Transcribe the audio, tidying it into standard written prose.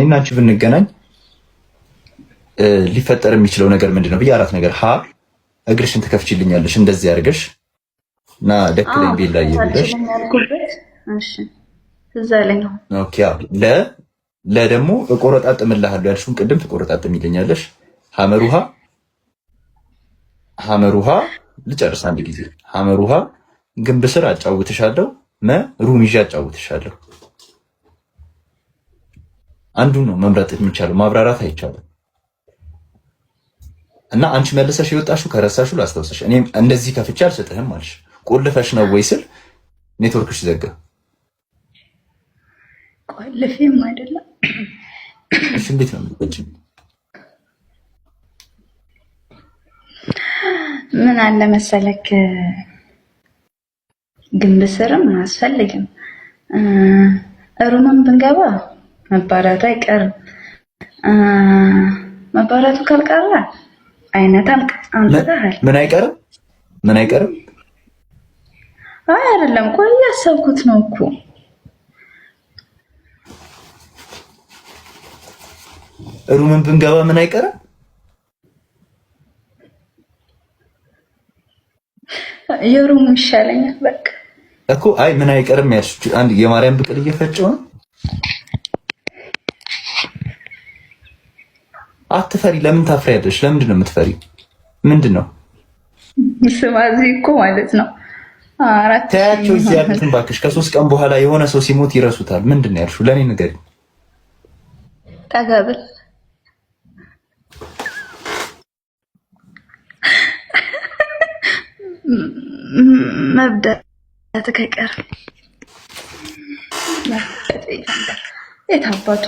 እኔና አንቺ ብንገናኝ ሊፈጠር የሚችለው ነገር ምንድን ነው ብዬ አራት ነገር፣ ሀ እግርሽን ትከፍችልኛለሽ እንደዚህ አድርገሽ እና ደክለኝ ቤላ ብለሽ፣ ለ ለ ደግሞ እቆረጣጥምልሃለሁ ያልሽውን ቅድም ትቆረጣጥሚልኛለሽ። ሐመር ውሃ ሐመር ውሃ ልጨርስ አንድ ጊዜ። ሐመር ውሃ ግንብ ስር አጫውትሻለሁ። መ room ይዤ አጫውትሻለሁ። አንዱ ነው መምረጥ የሚቻለው፣ ማብራራት አይቻልም። እና አንቺ መልሰሽ የወጣሽው ከረሳሽው ላስታውሰሽ፣ እኔም እንደዚህ ከፍቼ አልሰጥህም አልሽ። ቆልፈሽ ነው ወይ ስል ኔትወርክሽ ዘጋ። ቆልፌም አይደለም። እሺ እንዴት ነው የምትቆጪው? ምን አለ መሰለክ፣ ግንብ ስርም አያስፈልግም። Room ም ብንገባ መባላቱ አይቀርም። መባላቱ ካልቀረ አይነት አምጥተሃል። ምን አይቀርም? ምን አይቀርም? አይ አይደለም፣ ቆይ ያሰብኩት ነው እኮ። Room ን ብንገባ ምን አይቀርም? የ room ኡ ይሻለኛል በቃ። እኮ አይ ምን አይቀርም ያልሽው አንድ የማርያም ብቅል እየፈጨው ነው። አትፈሪ። ለምን ታፍሪያለሽ? ለምንድን ነው የምትፈሪ? ምንድን ነው? ስማ እዚህ እኮ ማለት ነው አራት ተያቸው እዚህ ያሉትን እባክሽ። ከ3 ቀን በኋላ የሆነ ሰው ሲሞት ይረሱታል። ምንድን ነው ያልሽው? ለእኔ ንገሪኝ። ጠገብል መብዳት ከቀር የት አባቱ።